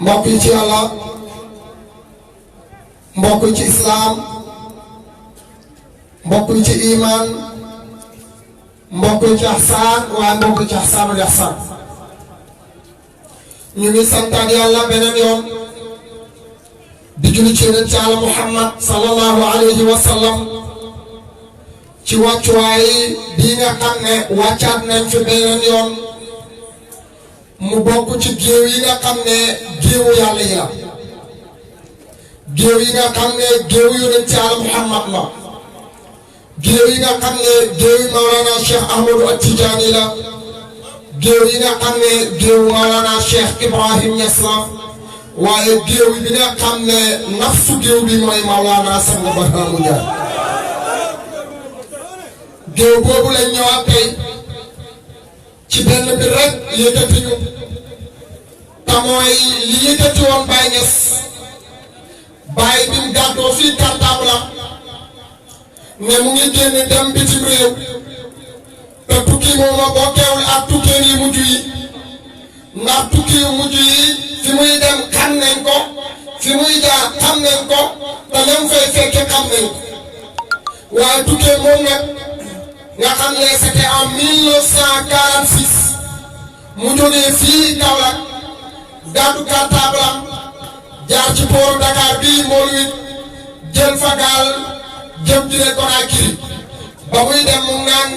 mbokk yi ci yàlla mbokk yi ci islaam mbokk yi ci iman mbokk yi ci ihsaan waaye mbokk yi ci ihsaanul ihsaan ñu ngi santaan yàlla beneen yoon di julli ci yonent yàlla Muhammad sallallahu alayhi wa sallam ci wàccuwaay bii nga xam ne wàccaat nañ fi beneen yoon mu bokk ci géew yi nga xam ne géewu yàlla yi la géew yi nga xam ne géewu yonent yàlla Muhammad la géew yi nga xam ne géewu Mawlana Cheikh Ahmadou At-Tijaani la géew yi nga xam ne géewu Mawlana Cheikh Ibrahim Niass la waaye géew bi nga xam ne nafsu géew bi mooy Mawlana Sang Barhaamu Njaay géew boobu lañ ñëwaat tey ci benn bi rek yëkkati ñu te mooy li yëkkati woon Baye Niass Baye bi mu gàddoo fii cartable am ne mu ngi génn dem bitim réew te tukki moom a bokkeewul ak tukkeen yi mujj yi ndax tukki yu mujj yi fi muy dem xam nañ ko fi muy jaar xam nañ ko te lam fay fekke xam nañ ko waaye tukkee moom nag nga xam ne c'était en 1946 mu jógee fii Kaolack gàddu cartable am jaar ci port Dakar bii moolu it jël fa gaal jëm jëlee Conakry ba muy dem mu naan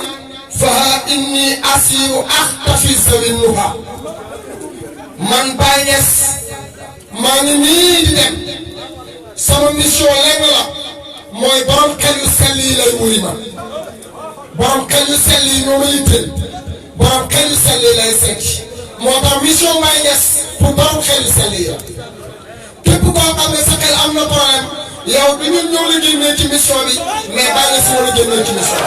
faha inni asiru axtafi zawin nuha man Baye Niass maa ngi nii di dem sama mission lenn la mooy borom xel yu sell yi lay wuy ma borom xel yu sell yi ñoo ma yitteel borom xel yu sell yi lay seet moo tax mission Baye Niass pour borom xel yu sell yi la képp koo xam ne sa xel am na problème yow du ñun ñoo la génnee ci mission bi mais Baye Niass moo la génnee ci mission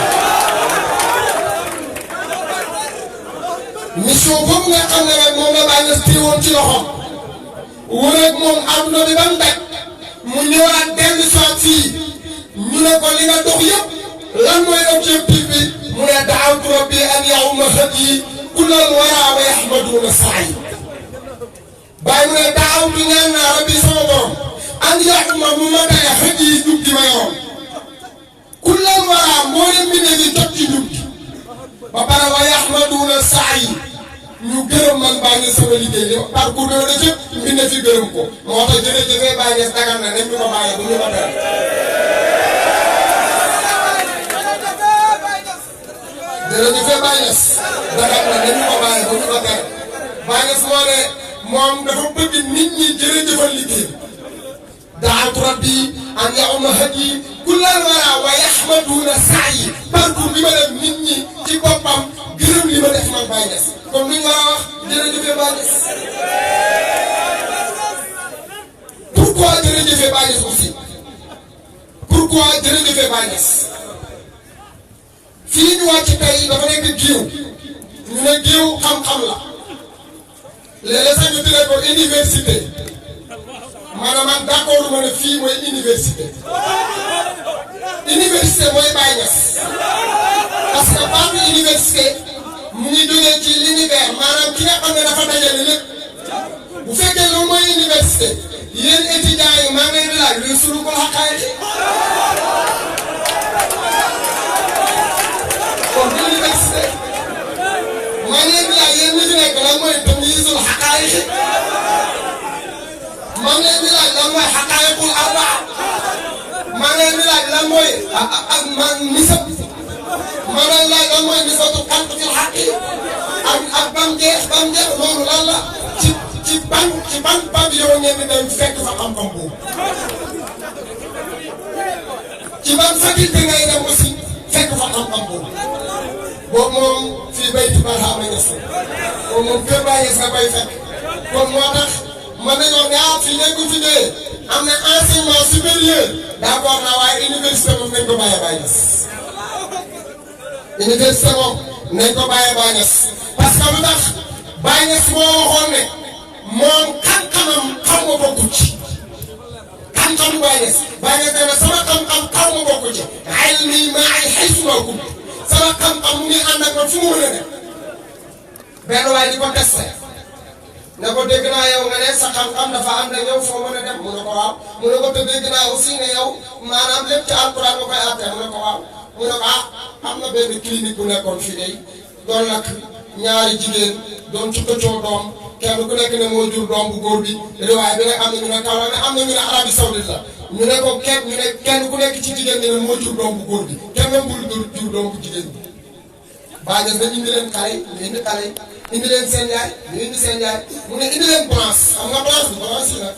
bi mission boobu nga xam ne rek moom la Baye Niass téewoon ci loxoom wër ak moom àdduna bi ba mu daj mu ñëwaat dellu soit fii ñu ne ko li nga dox yëpp lan mooy objectif bi mu ne daawtu rabbi an ya'umma hadyi kullal wara wa yahmaduna sa'i Baye mu ne daawtu ñaan naa rabbi sama borom an ya'umma mu ma daya hadyi jub gi ma yoroon kullal wara moo leen bindee di jot ci jub gi ba pare wa yahmaduna sa'i ñu gërëm man Baye Niass sama liggéey li parcours bi wala cëpp mbinde fi gërëm ko moo tax jërëjëf Baye Niass dagan na nañ ñu ko bàyyi bu ñu ko tere jërëjëf Baye Niass dagan na nañ ñu ko bàyyi bu ñu ko tere Baye Niass moo ne moom dafa bëgg nit ñi jërëjëfal liggéey daawtu rabbi an ya'umma hadyi kullal wara wa yahmaduna sa'i parcours bi ma def nit ñi ci boppam gërëm li ma def man Baye Niass comme ni ñu war a wax jërëjëf Baye Niass pourquoi jërëjëf Baye Niass aussi pourquoi jërëjëf Baye Niass fii ñu wàcc tey dafa nekk géew ñu ne géew xam-xam la léeg-léeg sax ñu tuddee ko université maanaam man d'accord ma ne fii mooy université université mooy Baye Niass parce que baatu université mu ngi jógee ci l'univers maanaam ki nga xam ne dafa dajale lépp bu fekkee loolu mooy université yéen étudiants yi maa ngi leen di laaj luy sulu ko xaqaay kon université maa ngi leen di laaj yéen ñi fi nekk lan mooy tamyiizul xaqaayiq maa ngi leen di laaj lan mooy xaqaayiqul arbaa maa ngi leen di laaj lan mooy nisab maa ngi leen di laaj lan mooy nisatul xalq fil xaqi ak bam jeex loolu lan la ci ban pavillon ngeen di dem fekk fa xam-xam boobu ci ban faculté ngay dem aussi fekk fa xam-xam boobu moom fii bayti Barhama Niass boobu moom kër Baye Niass nga koy fekk kon moo tax mën nañoo ne fii lañ ko tuddee am na enseignement supérieur d'accord naa waaye université moom nañ ko bàyyee Baye Niass université moom nañ ko bàyyee Baye Niass parce que lu tax Baye Niass moo waxoon ne moom xam-xamam xaw ma bokku ci xam-xam Baye Niass dana sama xam-xam xaw ma bokku ci ilmi ma'i haythu ma kunt sama xam-xam mu ngi ànd ak man fu mu mën a nekk benn waay di ko testé ne ko dégg naa yow nga ne sa xam-xam dafa am na yow foo mën a dem mu ne ko waaw mu ne ko te dégg naa aussi ne yow maanaam lépp ci alquran nga koy àtte mu ne ko waaw mu ne ko am na benn clinique bu nekkoon fii de doon nag ñaari jigéen doon ci këccoo doom kenn ku nekk ne moo jur doom bu góor bi riwaay bi nag am na ñu ne Kaolack ne am na ñu ne Arabie Saoudite la ñu ne ko kenn ku nekk ci jigéen ñi ne moo jur doom bu góor bi kenn même bul jur doom bu jigéen bi. Baye Niass dañ indi leen xale yi ñu indi xale yi indi leen seen yaay ñu indi seen yaay mu ne indi leen balance am nga balance bi balance yi nag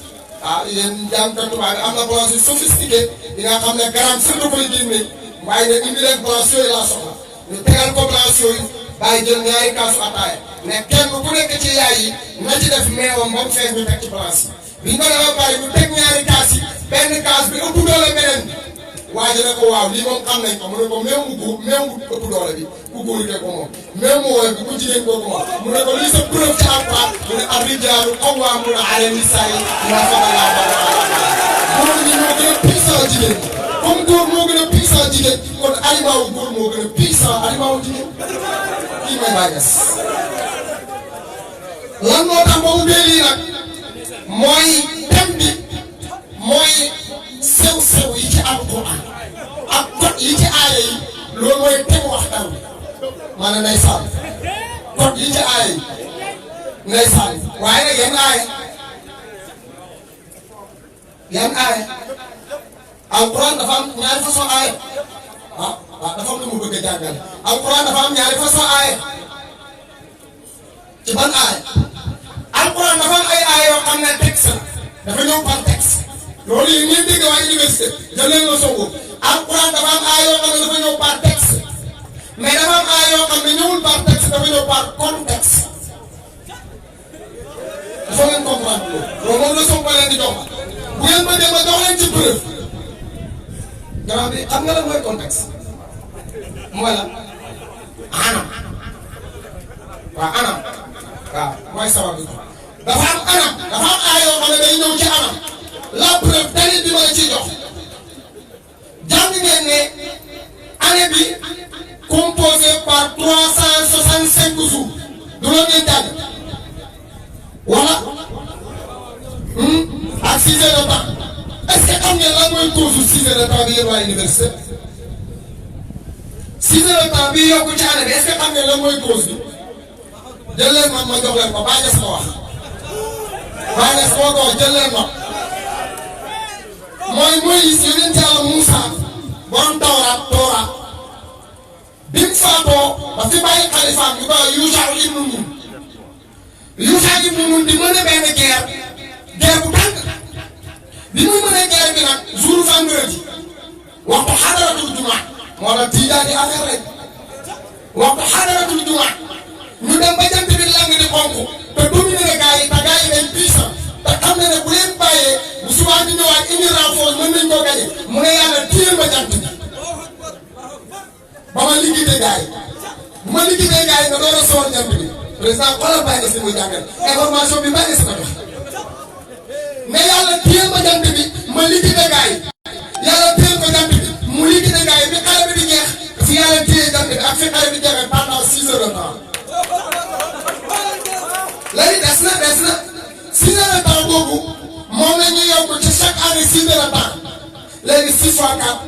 yéen jàngkat tubaab bi am na balance yu sophistiqué yi nga xam ne garam sax da koy génne waaye nag indi leen balance yooyu laa soxla ñu tegal ko balance yooyu bàyyi jël ñaari kaasu ataaya ne kenn ku nekk ci yaay yi na ci def meewam ba mu fees ñu teg ci balance yi bi ñu ko defee ba pare ñu teg ñaari kaas yi benn kaas bi ëpp doole beneen bi waa ji ne ko waaw lii moom xam nañ ko mu ne ko même bu ëpp doole bi ku góor gi ko moom même mu woy bi ku jigéen koo ko moom mu ne ko lii sa preuve ci alquran mu ne ar-rijaalu qawwaamuuna ala nisaa'i bimaa faddala Allaahu góor ñi moo gën a puissant jigéen comme góor moo gën a puissant jigéen kon aliment wu góor moo gën a puissant aliment wu jigéen kii may Baye Niass lan moo tax ba ubbee lii nag mooy thème bi mooy sew-sew yi ci alquran ak code yi ci aaya yi loolu mooy tegu waxtaan bi maanaam ndeysaan code yi ci aaya yi ndeysaan waaye nag yan aaya alquran dafa am ñaari façon aaya dafa am lu mu bëgg a jàngale alquran dafa am ñaari façon aaya ci ban aaya alquran dafa am ay aaya yoo xam ne texte la dafa ñëw par texte loolu yi ngeen dégg waa université jël leen la songo alquran dafa am aaya yoo xam ne dafa ñëw par texte mais dafa am aaya yoo xam ne ñëwul par texte dafa ñëw par contexte dafa ngeen comprendre loolu moom la songo leen di jox bu ngeen ma dem ba jox leen ci preuve garab bi xam nga lan mooy contexte mooy lan anam waaw mooy sabab bi dafa am anam dafa am aaya yoo xam ne day ñëw ci anam la preuve dalil bi ma la ciy jox jàng ngeen ne année bi composé par 365 jours du loolu ngeen jàng wala ak 6 heures de temps est-ce que xam ngeen lan mooy cause 6 heures de temps bi yéen waa université 6 heures de temps bi yokku ci année bi est-ce que xam ngeen lan mooy cause bi jël leen ma jox leen ko Baye Niass ko wax Baye Niass moo ko wax jël leen ma mooy Moïse yonent Yàlla Moussa borom Tawraat bi mu faatoo ba fi bàyyi xalifaam ñu ko Yuusa ibnu Nun Yuusa ibnu Nun di mën a benn guerre bu tàng bi muy mën a guerre bi nag jour vendredi waxtu xadaratul jumaa moo tax tiijaan yi affaire rek waxtu xadaratul jumaa ñu dem ba jant bi lang di xonk te dominer gaa yi te gaa yi dañ puissant te xam na ne bu leen bàyyee bu subaa ñu ñëwaat indi renfort mën nañ koo gañe mu ne yàlla téyel ma jant bi ba ma liggéey gaa yi bu ma liggéey gaa yi nga door a soor jant bi président xoolal Baye Niass muy jàngal information bi Baye Niass na jox mais yàlla téyel ma jant bi ma liggéey gaa yi yàlla téyel ko jant bi mu liggéey gaa yi bi xale bi di jeex fi yàlla téye jant bi ak fi xale bi jeexee pendant 6 heures de temps léegi des na 6 heures de temps boobu moom la ñuy yokk ci chaque année 6 heures de temps léegi 6 fois 4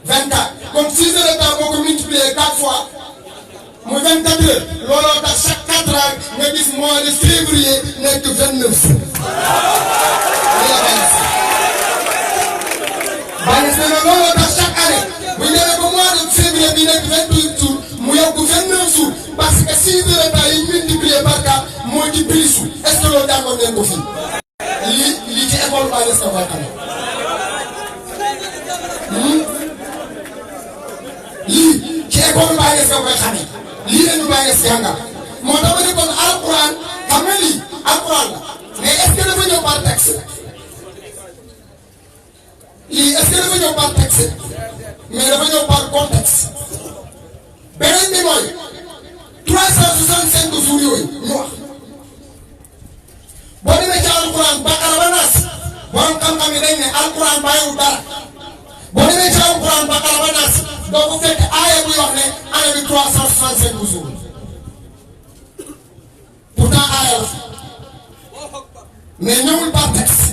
24 kon 6 heures de temps boo ko multiplier 4 fois mu 24 heures looloo tax chaque 4 ans nga gis mois de février nekk 29 Baye Niass ne looloo tax chaque année bu ñu demee ba mois de février bi nekk 28 jours mu yokk 29 jours parce que 6 heures de temps yi multiplié par 4 moo ci plus est-ce que loolu jàngoon ngeen ko fii lii ci école Baye Niass nga koy xamee lii ci école Baye Niass nga koy xamee lii la ñu Baye Niass jàngal moo tax ma ne kon alquran xam nga lii alquran la mais est-ce que dafa ñëw par texte lii est-ce que dafa ñëw par texte mais dafa ñëw par contexte beneen bi mooy 365 jours yooyu ñu wax boo demee ci alquran Baqara ba Naas borom xam-xam yi dañ ne alquran bàyyiwul dara boo demee ci alquran Baqara ba Naas doo ko fekk aaya buy wax ne année bi 365 jours pourtant aaya la mais ñëwul par texte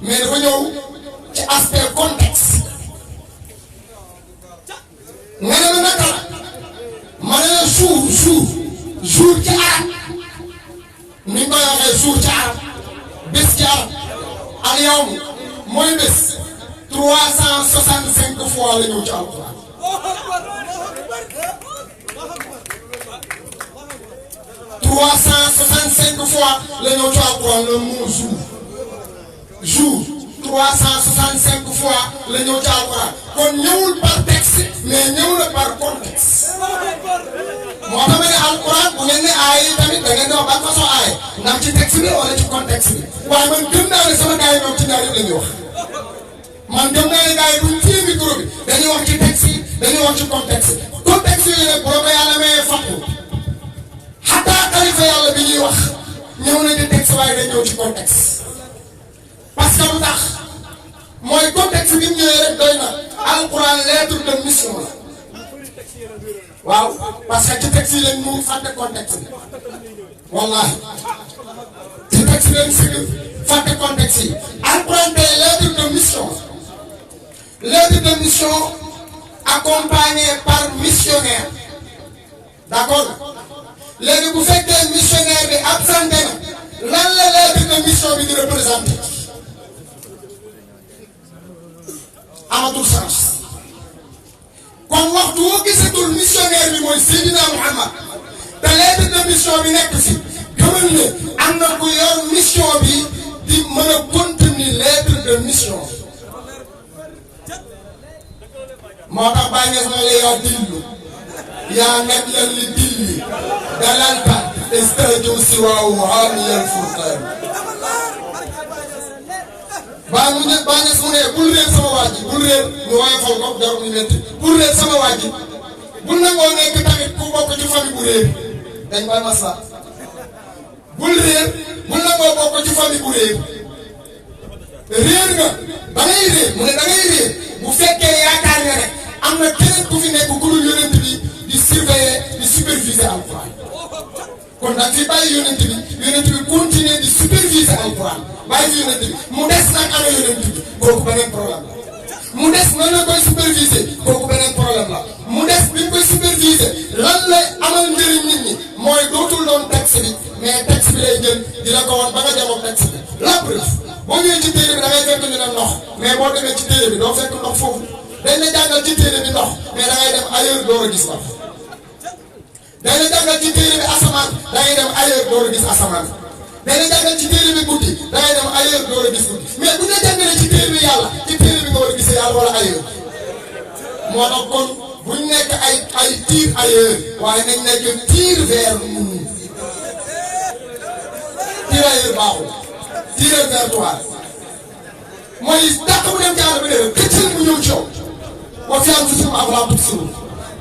mais dafa ñëw ci aspect contexte nga ne ma naka la ma ne la jour ci arab ni ñu koy waxee jour ci arab bés ci arab al yawm mooy bés 365 fois la ñëw ci alquran 365 fois la ñëw ci alquran le mot jour 365 fois la ñëw ci alquran kon ñëwul par texte mais ñëw na par contexte moo tax ma ne alquran bu ngeen ne aay yi tamit da ngeen di wax ban façon aay ndax ci texte bi wala ci contexte bi waaye man gëm naa ne sama gars yi ñoom ci ñaar yëpp la ñuy wax man gëm naa ne gars yi buñ téye micro bi dañuy wax ci texte yi dañuy wax ci contexte contexte yi nag boo ko yàlla mayee fàttu xataa xalifa yàlla bi ñuy wax ñëw na di texte waaye day ñëw ci contexte parce que lu tax mooy contexte bi mu ñëwee rek doy na alquran lettre de mission la waaw parce que ci texte yi lañ mu fàtte contexte bi wallahi ci texte yi lañ sigg fàtte contexte yi alquran tey lettre de mission accompagné par missionnaire d'accord léegi bu fekkee missionnaire bi absenté na lan la lettre de mission bi di représenté amatul sens kon waxtu woo gisatul missionnaire bi mooy Seydina Muhammad te lettre de mission bi nekk fi gëmal ne am na ku yor mission bi di mën a contenir lettre de mission moo tax Baye Niass na la yaa dillu yaa nekk leen li dilli dalalta istajo si waaw amiyal furqaan Baye Niass mu ne bul réer sama waa ji bul réer ñu woyofal ko jarul ñu métti bul réer sama waa ji bul nangoo nekk tamit ku bokk ci famille bu réer dañ koy masa bul nangoo bokk ci famille bu réer nga da ngay réer mu ne da ngay réer bu fekkee yaakaar nga ne am na keneen ku fi nekk ku dul yonent bi di surveiller di superviser alquran kon nag fi bàyyi yonent bi continuer di superviser alquran bàyyi fi yonent bi mu des nag ana yonent bi kooku beneen problème la mu des nan la koy superviser kooku beneen problème la mu des bi ñu koy superviser lan lay amal njëriñ nit ñi mooy dootul doon texte bi mais texte bi lay jël di la ko woon ba nga jamono texte bi la preuve boo ñëwee ci téere bi da ngay fekk ñu ne ndox mais boo demee ci téere bi doo fekk ndox foofu dañ la jàngal ci téere bi ndox mais da ngay dem ailleurs door a gis ndox dañ la jàngal ci téere bi asamaan da ngay dem ailleurs door a gis asamaan dañ la jàngal ci téere bi guddi da ngay dem ailleurs door a gis guddi mais bu ñu la jàngalee ci téere bi yàlla ci téere bi nga war a gisee yàlla wala ailleurs moo tax kon buñ nekk ay tir ailleurs waaye nañ nekk tir vers nous tir ailleurs baaxul tir vers toi mooy dàq bu dem ci àll bi de këccëg mu ñëw ci yow wa fi anfusikum afalaa tubsiruun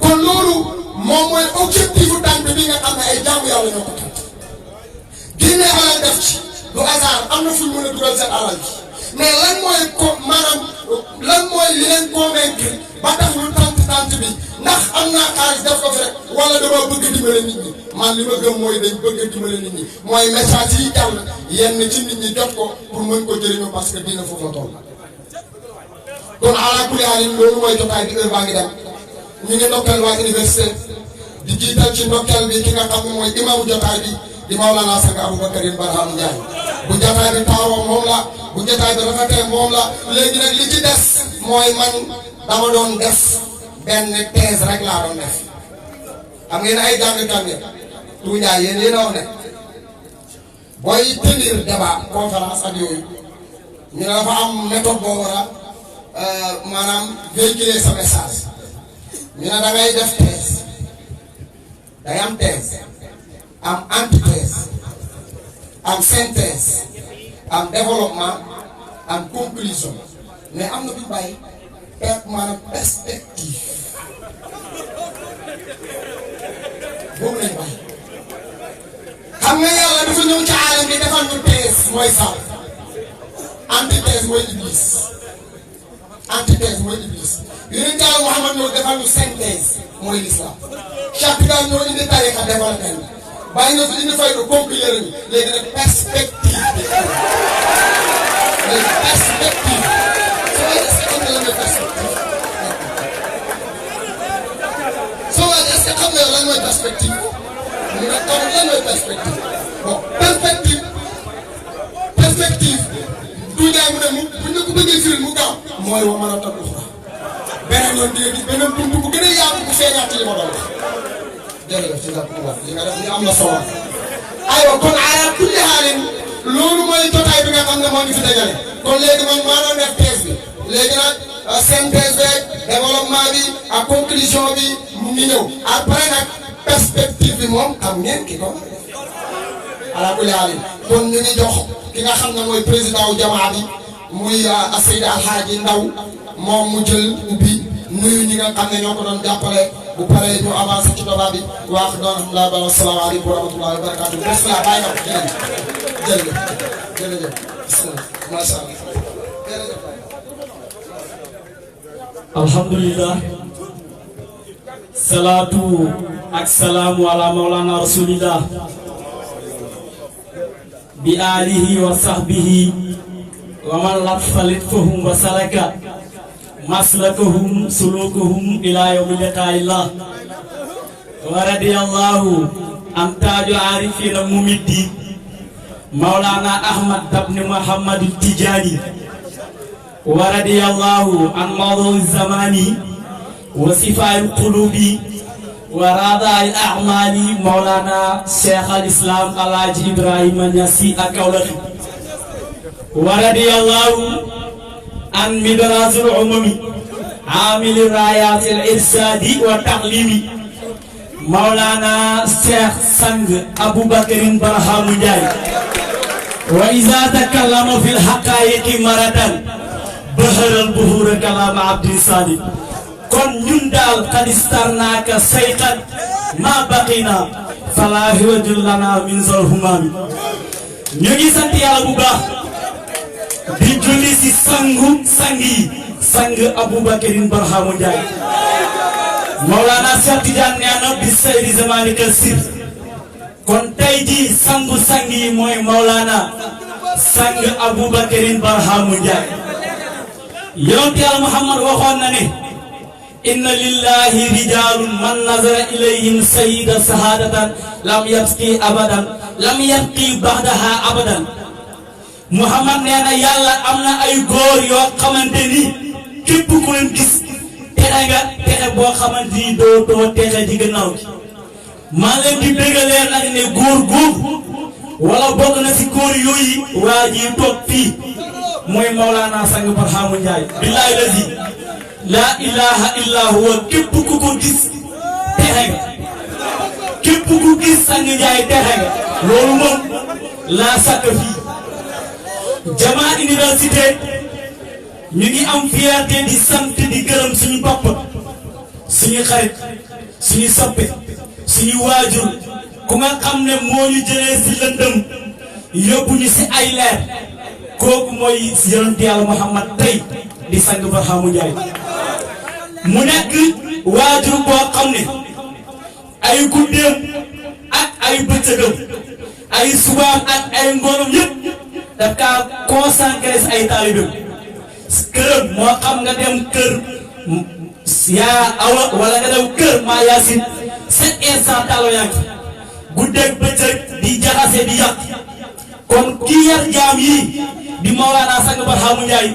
kon loolu moom mooy objectifu tànk bi nga xam ne ay jaamu yàlla ñoo ko tànk génne alal def ci du hasard am na fu ñu mën a dugal seen alal bi mais lan mooy li leen convaincre ba tax ñu tànk bi ndax am naa xaalis def ko fi rek wala dama bëgg dimbale nit ñi man li ma gëm mooy dañ bëgg dimbale nit ñi mooy message yi jàll yenn ci nit ñi jot ko pour mën ko jëriñoo parce que dina foofu la toll. kon ala kulli haalin loolu mooy jotaay bi heure baa ngi dem ñu ngi ndokkeel waa université di jiital ci ndokkeel bi ki nga xam ne mooy imaamu jotaay bi di Maolana Sang Aboubacar Barham Ndiaye bu jotaay bi taaroo moom la bu jotaay bi rafetee moom la léegi nag li ci des mooy man dama doon def benn thèse rek laa doon def xam ngeen ay jàngkat ngeen tuujaay yéen a wax ne booy tenir débat conférence ak yooyu ñu ne dafa am méthode boo war a maanaam véhiculer sa message ñu ne da ngay def thèse day am thèse am antithèse am synthèse am développement am conclusion mais am na bu bàyyi maanaam perspective boobu lañ bàyyi xam nga yàlla dafa ñëw ci aalam bi defal ñu thèse mooy saw antithèse mooy iblis antithèse mooy iblis yeneen Yàlla Muhammad ñoo defal ñu synthèse mooy l'islam Cheikh Tidiane ñoo indi tariqa defal leen bàyyi na fi indi fay ko conclure ñu léegi nag perspective perspective soo est-ce que xam nga lan mooy perspective soo est-ce que xam nga lan mooy perspective mu ne kon lan mooy perspective bon perspective du jaay mu ne mu bu ñu ko bëggee firi mu gaaw mooy wa mën a tàggu xura beneen yoon di nga gis beneen buntu bu gën a yaatu bu feeñaat ci li ma doon wax jërëjëf ci la ko wax li nga def ni am na solo aywa kon ala kulli haalin loolu mooy jotaay bi nga xam ne moo ñu fi dajale kon léegi man maa doon def thèse bi léegi nag synthèse beeg développement bi ak conclusion bi mu ngi ñëw après nag perspective bi moom xam ngeen ki ko ala kulli haalin kon ñu ngi jox ki nga xam ne mooy président wu jamaa bi muy Seydi Alhaaji Ndaw moom mu jël ubbi nuyu ñi nga xam ne ñoo ko doon jàppale bu paree ñu avancé ci débat bi wax doon alhamdulilah ba asalaamaaleykum wa rahmatullahi wa barakatuh bismillah bàyyi na ko jërëjëf jërëjëf bismillah macha allah jërëjëf alhamdulillah salaatu ak salaamu ala mawlana rasulillah bi alihi wa sahbihi wa man latfa litfahum wa salaka maslakahum sulukahum ila yawmi liqaillah wa radiyallahu an taaju arifina mumiddi mawlana ahmad ibn muhammad tijani wa radiyallahu an mawdu zamani wa sifa'il qulubi wa rada'il a'mali mawlana shaykh al-islam alhaji ibrahima Niassi ak Kaolack wa radiyallahu an midrazul umami amil rayatil irsadi wa taqlimi mawlana Cheikh Sang Aboubacarin Barhamu Ndiaye wa iza takallama fil haqa'iqi maratan baharal buhura kalama abdin sadi kon ñun daal xadistarnaaka sayqat ma baqina fala hiwajul lana min zal humami ñu ngi sant yàlla bu baax di julli si sang yi sang Aboubacarin Barhamu Ndiaye Mawlana Cheikh Tidiane nee na bi sayri zamani kasir kon tey ji sang yi mooy Mawlana sang Aboubacarin Barhamu Ndiaye yonent Yàlla Muhammad waxoon na ne inna lillahi rijalun man nazara ilayhim sayida sahadatan lam yabqi abadan lam yabqi ba'daha abadan Muhammad nee na yàlla am na ay góor yoo xamante ni képp ku leen gis texe nga texe boo xamante ni doo texe ji gannaaw gi maa leen di bégalee nag ne góor wala bokk na si góor yooyu waa ji toog fii mooy Mawlana Sang Barhamu Ndiaye billahi lazi la ilaha illa huwa képp ku ko gis texe nga képp ku gis Sang Ndiaye texe nga loolu moom laa sàkk fii Jamaa université ñu ngi am fierté di sant di gërëm suñu bopp suñu xarit suñu soppe suñu waajur ku nga xam ne moo ñu jëlee si lëndëm yóbbu ñu si ay leer kooku mooy yonent Yàlla Muhammad tey di Sang Barhamu Ndiaye mu nekk waajur boo xam ne ay guddeem ak ay bëccëgam ay subaam ak ay ngoonam yëpp daf kaa concentré si ay taalibeem këram moo xam nga dem kër yaa awa wala nga dem kër maa yaasin 7 instant talo yank guddeeg bëccëg di jaxase di yàq kon kii yar jaam yi di Mawlana Sang Barhamu Ndiaye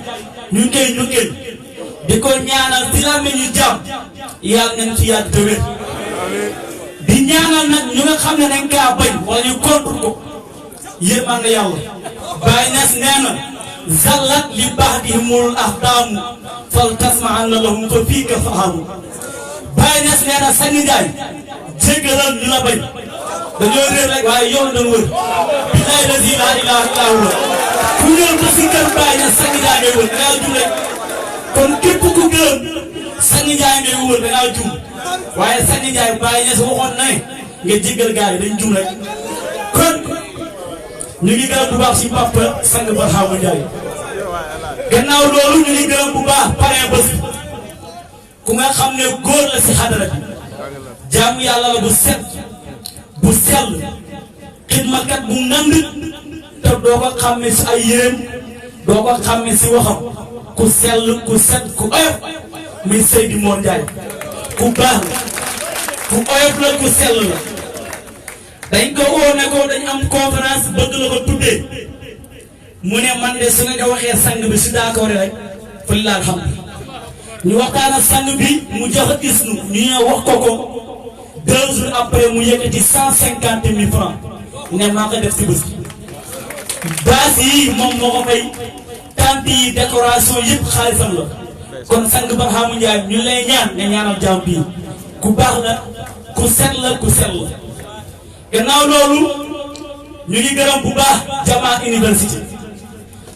ñu ngi koy ñukkeel di ko ñaanal si la ñu jaam yàlla nañ ci yàgg te wér di ñaanal nag ñu nga xam ne dañ kaa bañ wala ñu contre ko yërmaan nga yàlla Baay Ñas nee na zallat li bahdihimul axdaamu fal tasma'anna lahum fa fiika fahamu Baay Ñas nee na Sang Ndiaye jéggalal ñu la bañ dañoo réer rek waaye yoon doon wër billahi lazi la ilaha illa huwa ku ñëw ba si kër Baay Ñas Sang Ndiaye ngay wër dangaa jum rek kon képp ku gërëm Sang Ndiaye ngay wër dangaa jum waaye Sang Ndiaye Baay Ñas waxoon na ne nga jéggal gaa yi dañ jum rek kon ñu ngi gërëm bu baax si papa Sang Barhamu Ndiaye gannaaw loolu ñu ngi gërëm bu baax parrain bés bi ku nga xam ne góor la si xadara bi jaamu yàlla la bu set bu sell xidmakat bu ngand te doo ko xàmmee si ay yéreem doo ko xàmme si waxam ku sell ku set ku oyof muy Seydi Mor Ndiaye ku baax la ku oyof la ku sell la dañ ko woo ne ko dañ am conférence bëgg la ko tuddee mu ne man de su nga ko waxee sang bi su d'accord rek fa li laa xam ñu waxtaan ak sang bi mu jox gis ñu ñëw wax ko 2 jours après mu yëkkati 150 000 francs ne maa ko def si bés baas yi moom moo ko fay tant yi décoration yëpp xaalisam la kon sang Barhama Ndiaye ñu lay ñaan nga ñaanal jàmm bii ku baax la ku set la ku sell la gannaaw loolu ñu ngi gërëm bu baax Jamaa université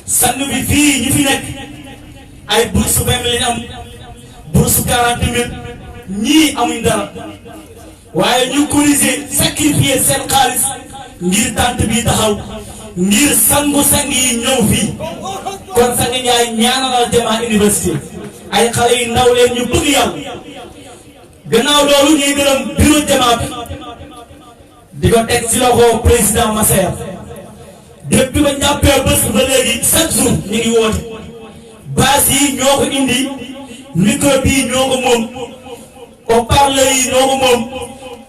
sang bi fii ñu fi nekk ay bourse 20 000 lañ am bourse 40 000 ñii amuñ dara waaye ñu corriger sacrifier seen xaalis ngir tànt bi taxaw ngir sang yi ñëw fii kon sang Ndiaye ñaanalal Jamaa université ay xale yu ndaw leen ñu bëgg yàlla gannaaw loolu ñuy gërëm bureau Jamaa bi di ko teg ci loxo président Massaer depuis ba jàppee bés ba léegi chaque jour ñu ngi woote baas yi ñoo ko indi micro bi ñoo ko moom haut-parleur yi ñoo ko moom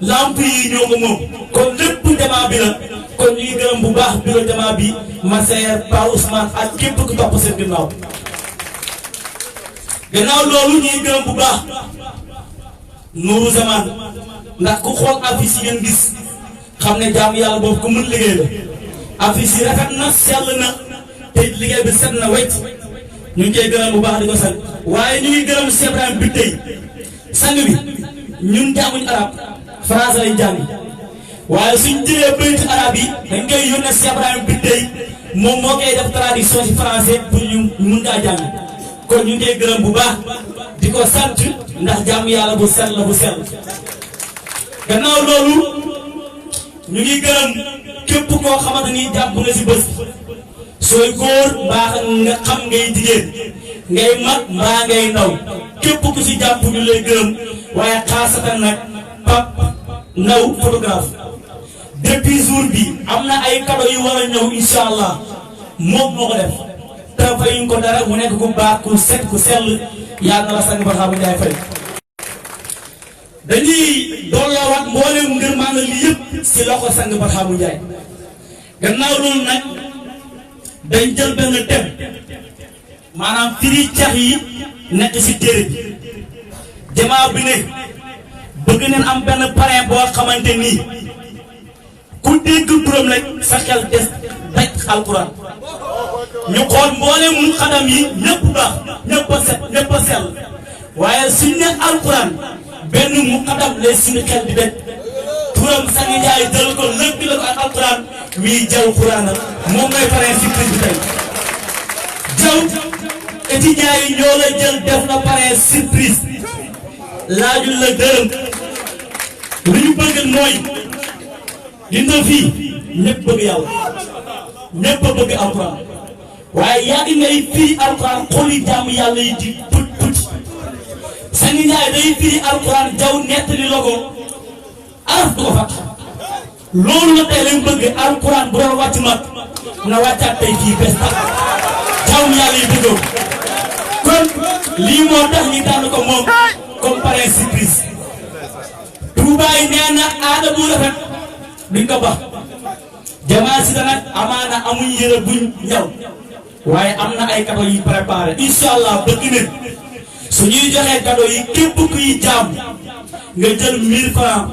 lampe yi ñoo ko moom kon lépp Jamaa bi la kon ñu ngi gërëm bu baax bureau Jamaa bi Massaer Pa Ousmane ak képp ku topp seen gannaaw loolu ñuy gërëm bu baax Nourou Zaman ndax ku xool affiche yi ngeen gis xam ne jaamu yàlla boobu ku mën liggéey la affiche yi rafet na sell na te liggéey bi set na wecc ñu ngi koy gërëm bu baax di ko sant waaye ñu ngi gërëm Cheikh Ibrahima bi tey sang bi ñun jànguñ arab français lañ jàng waaye suñ jëlee bayti arab yi dañ koy yónnee Cheikh Ibrahima bi tey moom moo koy def traduction ci français pour ñu mun kaa jàng kon ñu ngi koy gërëm bu baax di ko sant ndax jaamu yàlla bu sell la bu sell gannaaw loolu ñu ngi gërëm képp koo xamante ni jàpp nga si bés sooy góor mbaa nga xam ngay jigéen ngay mag mbaa ngay ndaw képp ku si jàpp ñu lay gërëm waaye xaasatan nag Pape Ndaw photographe depuis jour bi am na ay cadeau yu war a ñëw incha allah moom moo ko def te fayuñ ko dara mu nekk ku baax ku set ku sell yàlla na la sang Barhama Ndiaye fay dañuy dolloowaat mboolem ngir maanaam lii yëpp si loxo sang Barhama Ndiaye gannaaw loolu nag dañ jël benn thème maanaam firi cax yi nekk si téere bi Jamaa bi ne bëgg neen am benn parrain boo xamante nii ku dégg turam rek sa xel des daj alquran ñu xool mboolem mu xadam yi ñëpp baax ñëpp a set ñëpp a sell waaye suñ ne alquran benn mu xadam lay suñu xel di daj turam sang Ndiaye jël ko lëkk la ko ak alquran mii jaw quran moom ngay parrain si prise bi tey jaw étudiants yi ñoo la jël def na parrain surprise laajul la dërëm lu ñu bëgg mooy dina fii ñëpp bëgg yàlla ñëpp bëgg alquran waaye yaa ngi ngay firi alquran xoli jàmm yàlla yi di put put sang Ndiaye day firi alquran jaw nettali logo araf du ko fàtt loolu la tey lañ bëgg alquran bu doon wàcc mag na wàccaat tey fii bés tax jàmm yàlla yi bëggoo kon lii moo tax ñu tànn ko moom comme parrain surprise Touba yi nee na aada bu rafet duñ ko bax Jamaa si nag amaana amuñ yëre buñ ñaw waaye am na ay cadeau yi préparé incha allah bëgg nañ su ñuy joxee cadeau yi képp kuy jaam nga jël 1000 francs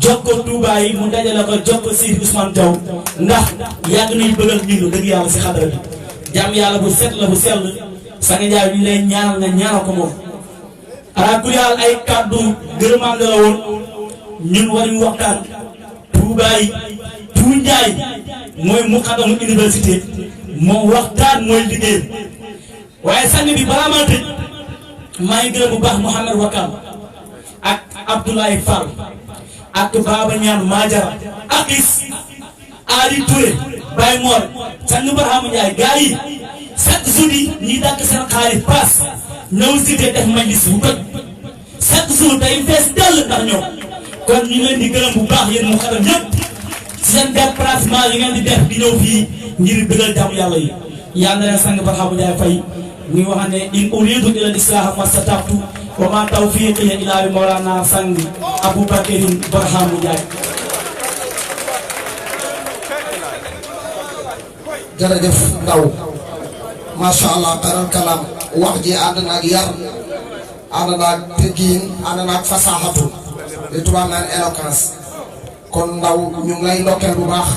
jox ko Touba yi mu dajale ko jox ko Seydi Ousmane Diaw ndax yàgg nañ bëggal ñu dëgg yàlla si xadara bi jaam yàlla bu set la bu sell sang Ndiaye ñu lay ñaanal nga ñaanal ko moom ala ku yàlla ay kàddu gërëmande la woon ñun waruñu waxtaan Touba yi Tou Ndiaye mooy muqaddamu université moom waxtaan mooy liggéey waaye sang bi balaa maa tëj maa ngi gërëm bu baax Mouhamed Wakam ak Abdoulaye Fall ak Baba Ñaan Majara ak is Ali Touré Baye Mor sang Barhama Ndiaye gars yi chaque jour yi ñuy dàkk seen xaalis paas ñëw cité def majlis bu toj chaque jour day fees dell ndax ñoom kon ñu leen di gërëm bu baax yéen mu xaram ñëpp seen déplacement yi ngeen di def di ñëw fii ngir bëggal jàmm yàlla yi yàlla na leen sang Barhama Ndiaye Faye muy wax ne in uridu ila al-islaha mastata'tu wa ma tawfiqi illa bi mawlana sang Aboubacarin Barhama Ndiaye. jërëjëf ndaw macha allah xaral kalaam wax ji ànd naag yar ànd naag teggin ànd naag fasaxatu li tubaab naan éloquence kon ndaw ñu ngi lay ndokkeel bu baax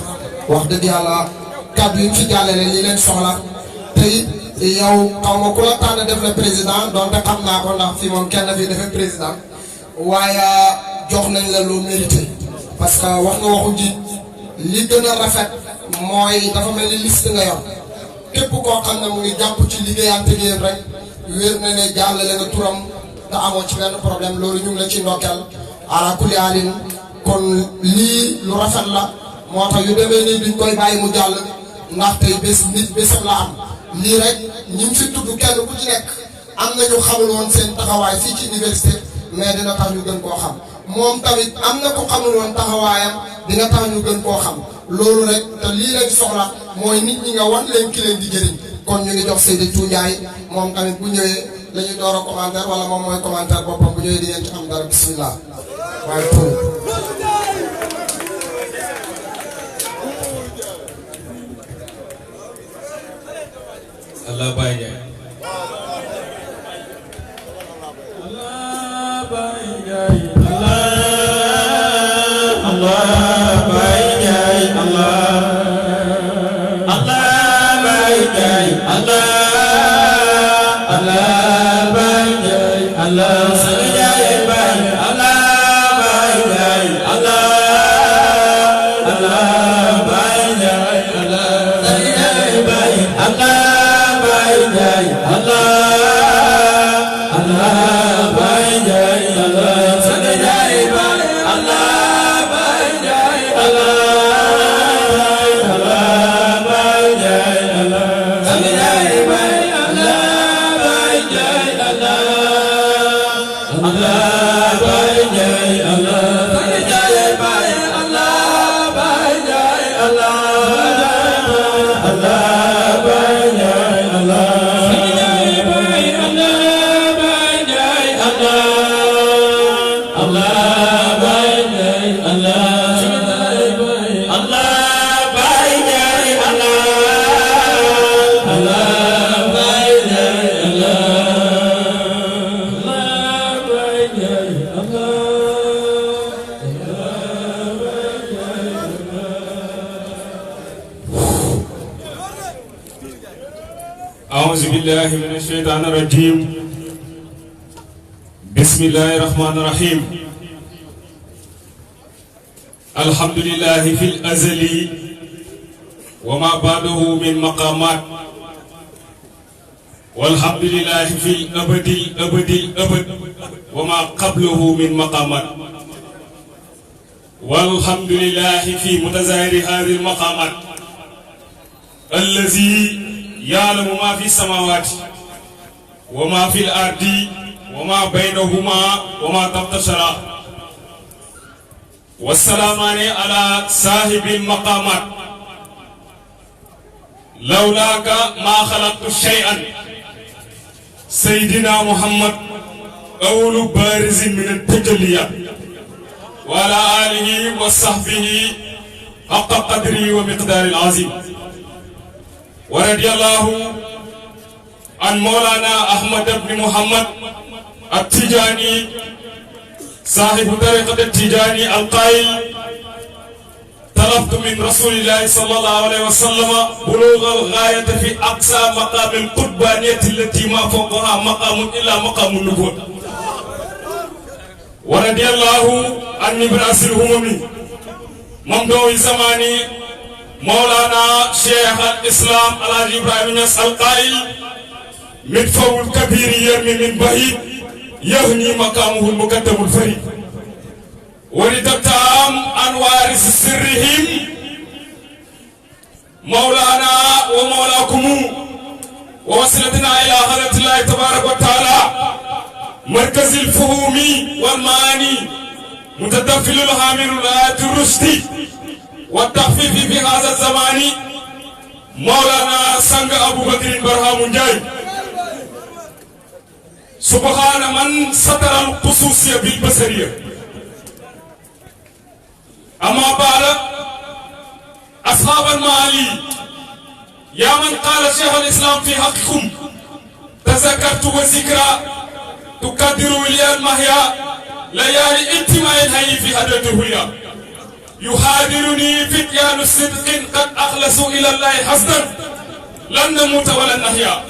wax dëgg yàlla kàddu yi fi jàllale li leen soxla te it yow xaw ma ku la tànn def le président donte xam naa ko ndax fi moom kenn fi defee président waaye jox nañ la lu mérité parce que wax nga waxu ji li gën a rafet mooy dafa mel ni liste nga yor képp koo xam ne mu ngi jàpp ci liggéeyante gi rek wér na ne jàllale nga turam te amoo ci benn problème loolu ñu ngi la ci ndokkeel ala kulli alin kon lii lu rafet la moo tax yu demee nii duñ koy bàyyi mu jàll ndax tey bés nit bésam la am lii rek ñi mu fi tudd kenn ku ci nekk am na ñu xamul woon seen taxawaay fii ci université mais dina tax ñu gën koo xam moom tamit am na ku xamul woon taxawaayam dina tax ñu gën koo xam loolu rek te lii rek soxla mooy nit ñi nga wan leen ki leen di jëriñ kon ñu ngi jox Seydou Ndiaye moom tamit bu ñëwee la ñuy door a commentaire wala moom mooy commentaire boppam bu ñëwee di ngeen ci am dara bismillah waaye pour Allah Baye Ndiaye أعوذ بالله من الشيطان الرجيم بسم الله الرحمن الرحيم الحمد لله في الأزل وما بعده من مقامات والحمد لله في الأبد الأبد الأبد وما قبله من مقامات والحمد لله في متزاير هذه المقامات الذي يعلم ما في السماوات وما في الأرض وما بينهما وما تحت الثرى والسلام على صاحب المقامات لولاك ما خلقت شيئا سيدنا محمد أول بارز من التجليات وعلى آله وصحبه حق قدره ومقدار العظيم ورضي الله عن مولانا أحمد بن محمد التجاني صاحب طريقة التجاني القائل طلبت من رسول الله صلى الله عليه وسلم بلوغ الغاية في أقصى مقام القربانية التي ما فوقها مقام إلا مقام النبوة ورضي الله عن نبراس الهمم ممدوح زماني مولانا شيخ الإسلام الحاج إبراهيم نياس القائل مدفع الكبير يرمي من بعيد يهني مقامه المقدم الفريد ولتتام عن وارث سرهم مولانا ومولاكم ووصلتنا إلى حضرة الله تبارك وتعالى مركز الفهوم والمعاني متدفل الحامل الآيات الرشد والتخفيف في هذا الزمان مولانا سانغ أبو بكر برهام جاي سبحان من ستر الخصوصية بالبصرية. أما بعد أصحاب المعالي يا من قال شيخ الإسلام في حقكم تذكرت وذكرى تقدر لي المحيا ليالي انتماء الحي في حضرة الهوية يحاضرني فتيان صدق قد أخلصوا إلى الله حسنا لن نموت ولا نحيا.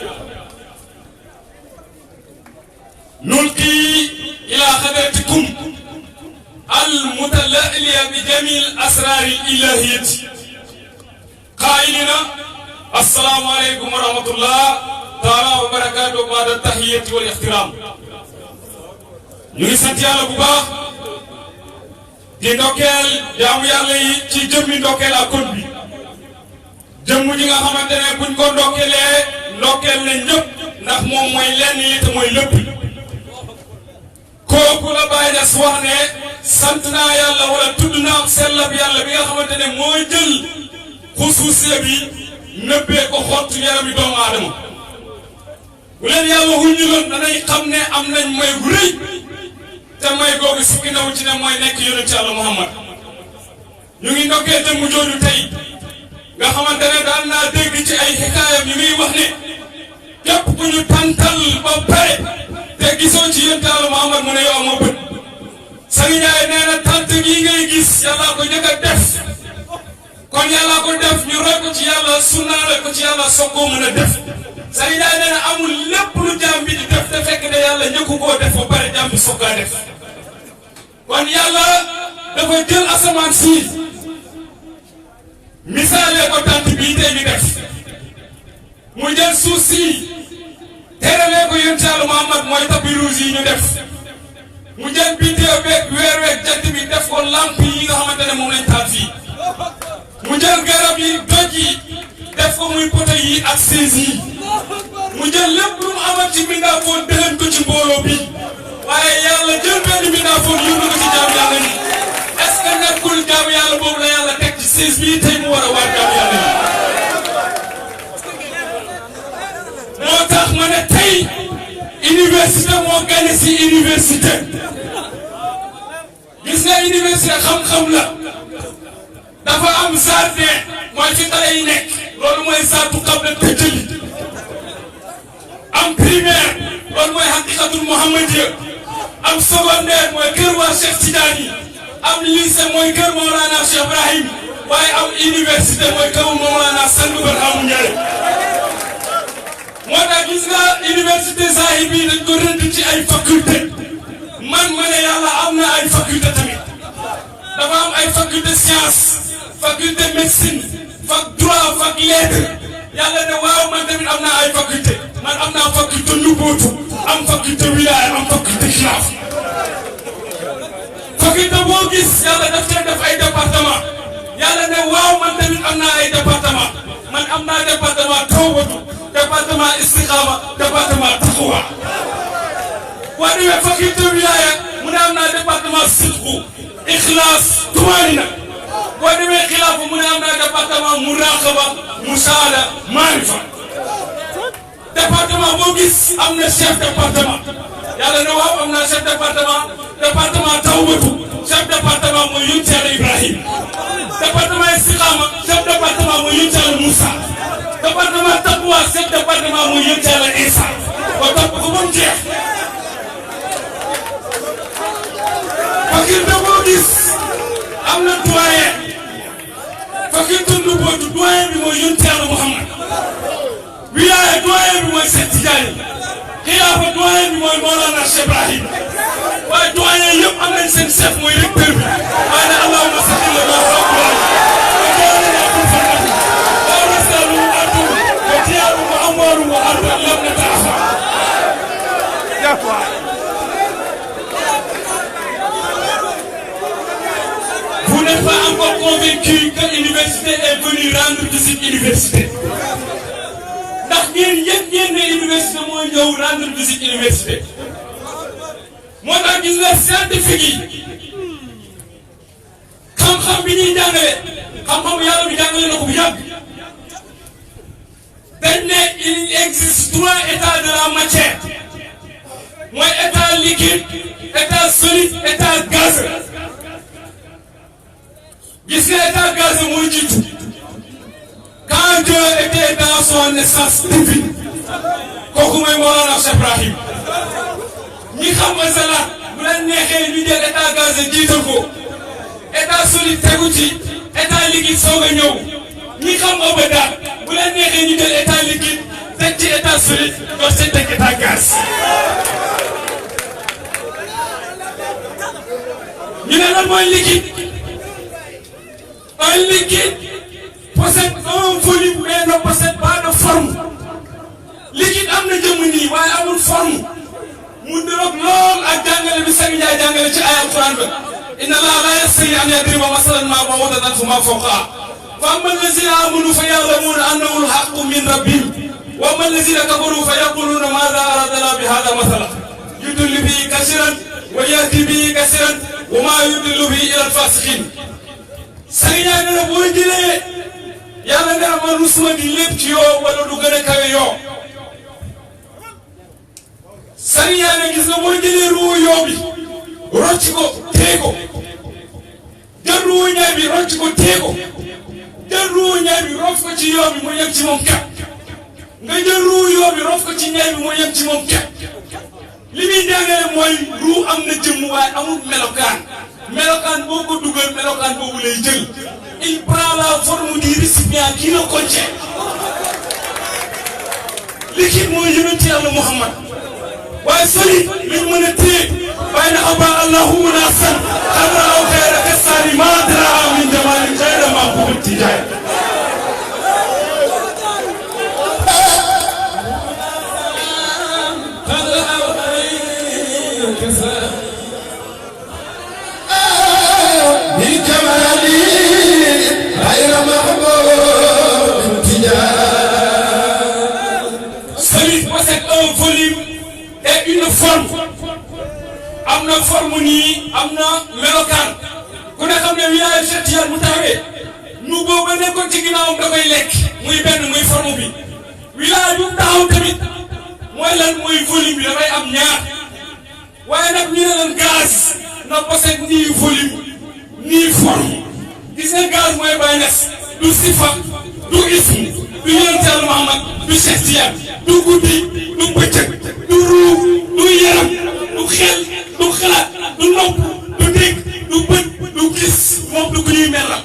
نلقي إلى حضرتكم المتلألئ بجميع الأسرار الإلهية قائلين السلام عليكم ورحمة الله تعالى وبركاته بعد التحية والاحترام. ñu ngi sant yàlla bu baax di ndokkeel jaamu yàlla yi ci jëmmi ndokkeel ak kon bi jëmm ji nga xamante ne buñ ko ndokkeelee ndokkeel ne ñëpp ndax moom mooy lenn li te mooy lépp kooku la Baay Ñas wax ne sant naa yàlla wala tudd naa sellab yàlla bi nga xamante ne mooy jël xusuusiya bi nëbbee ko xottu yarami doomu aadama bu leen yàlla wuññuloon danañ xam ne am nañ may gu rëy te may googu si ginnaaw ci ne mooy nekk yonent Yàlla Muhammad ñu ngi ndokkee jëmm jooju tey nga xamante ne daan naa dégg ci ay xikaayam yu muy wax ne képp ku ñu tàntal ba pare te gisoo ci yonent Yàlla Muhammad mu ne yow amoo bët. Sëriñ Njaay nee na tant gi ngay gis yàllaa ko njëkk a def kon yàllaa ko def ñu roy ko ci yàlla sunnaale ko ci yàlla soog koo mën a def. Sëriñ Njaay nee na amul lépp lu jaam bi di def te fekk ne yàlla njëkku koo def ba pare jaam bi soog kaa def kon yàlla dafa jël asamaan si misaalee ko tant bii tey ñu def mu jël suuf si teralee ko yonent Yàlla Muhammad mooy tapis rouge yi ñu def mu jël biddew beeg weer weeg jant bi def ko lamp yi nga xamante ne moom lañ taal fii mu jël garab yi doj yi def ko muy poto yi ak sées yi mu jël lépp lu mu amal ci mbindaafoon dëleen ko ci mbooloo bi waaye yàlla jël benn mbindaafoon yóbbu ko ci jaamu yàlla yi est-ce que nekkul jaamu yàlla boobu la yàlla teg ci sées bii tey mu war a waar jaamu yàlla yi moo tax ma ne tey université moo gane si université gis nga université xam-xam la dafa am jardin mooy fi xale yi nekk loolu mooy saatu qabla tëjëli am primaire loolu mooy haqiqatul muhammadiya am secondaire mooy kër waa Cheikh Tidiane am lycée mooy kër Mawlana Cheikh Ibrahim waaye am université mooy kër Mawlana Sang Barhamu Ndiaye moo tax gis nga université Zahir bi dañ ko rëdd ci ay faculté man ma ne yàlla am na ay faculté tamit dafa am ay faculté science faculté médecine fac droit fac lettre yàlla ne waaw man tamit am naa ay faculté man am naa faculté nubuutu am faculté wilaaya am faculté xilaaf faculté boo gis yàlla daf cee def ay département yàlla ne waaw man tamit am naa ay département man am naa département tawbatu département istiqaama département taqwa boo demee faculté wilaaya mu ne am naa département sidqu ixlaas tumaanina boo demee xilaafu mu ne am naa département muraqaba musaada maarifa département boo gis am na chef département yàlla ne waaw am naa chef département département tawbatu chef département mooy yonent Yàlla Ibrahim département istiqaama chef département mooy yonent Yàlla Moussa département taqwa chef département mooy yonent Yàlla Isa ba topp ko ba mu jeex faculté boo gis am na doyen faculté nubuwwatu doyen bi mooy yonent Yàlla Muhammad wilaaya doyen bi mooy Cheikh Tidiane xilaafa doyen bi mooy Mawlana Cheikh Ibrahim waaye doyen yëpp am nañ seen chef mooy recteur bi waaye ne allahumma salli ala Muhammad wa jaalna fi fannati wa rasalu atu wa tiyaru wa amwaru wa arda lam nataaxa vous n'êtes pas encore convaincu que l'université est venue rendre visite université ndax ngeen yëg ngeen ne université mooy ñëw rendre visite université moo tax gis nga scientifique yi xam-xam bi ñuy jàngale xam-xam yàlla bi jàngale na ko bu yàgg existe 3 états de la matière mooy état liquide état solide état gazeux gis nga état gazeux mooy jiitu quand Dieu était dans son essence divine kooku mooy Mawlana Cheikh Ibrahim ñi xam nga sa la bu leen neexee ñu jël état gazeux jiital ko état solide tegu ci état liquide soog a ñëw ñi xam nga ba daal bu leen neexee ñu jël état liquide teg ci état solide doo see teg état gaz. ñu ne lan mooy liquide un liquide possède un volume mais ne possède pas de forme liquide am na jëmm nii waaye amul forme mu niroog lool ak jàngale bi Sëriñ Njaay jàngale ci ay Alxuraan ba inna Allaaha laa yastahi an yadriba masalan maa ba'udatan famaa fawqahaa fa ammaa allaziina aamanuu fa ya'lamuuna annahu al-haqqu min rabbihim wa ammaa allaziina kafaruu fa yaquuluuna maazaa araada Allaahu bi haazaa masalan yudillu bihi kasiiran wa yahdii bihi kasiiran wa maa yudillu bihi illaa al-faasiqiin. Sëriñ Njaay nee na boo jëlee yàlla nga man musuma di lépp ci yoo wala du gën a kawe yoo Sëriñ Njaay ne gis nga boo jëlee ruu yoo bi rocc ko téye ko jël ruu ñaay bi rocc ko téye ko jël ruu ñaay bi roof ko ci yoo bi mu yem ci moom kepp nga jël ruu yoo bi roof ko ci ñaay bi mu yem ci moom kepp li muy jàngale mooy ruu am na jëmm waaye amul melokaan boo ko dugal melokaan boobu lay jël il prend la forme du récipient qui le contient liquide mooy yonent Yàlla Muhammad waaye solide li mu mën a téye waaye nag abaa Allahu munaasan xarra aw xayra kasaani maa dara min jamaalin xayra maa bugut tijaay solide possède un volume et une forme am na forme nii am na melokaan ku ne xam ne wilaaya Cheikh Tidiane mu taxawee nu boobu nekkoon ci ginnaawam da koy lekk muy benn muy forme bi wilaaya bu taxaw tamit mooy lan mooy volume bi dafay am ñaar waaye nag ñu ne lan gaz na possède ni volume ni forme gis nga gaz mooy Baay Ñas du sifa du ism du yonent Yàlla Muhammad du Cheikh Tidiane du guddi du bëccëg du ruu du yaram du xel du xalaat du nopp du dégg du bët du gis moom du ko ñuy melal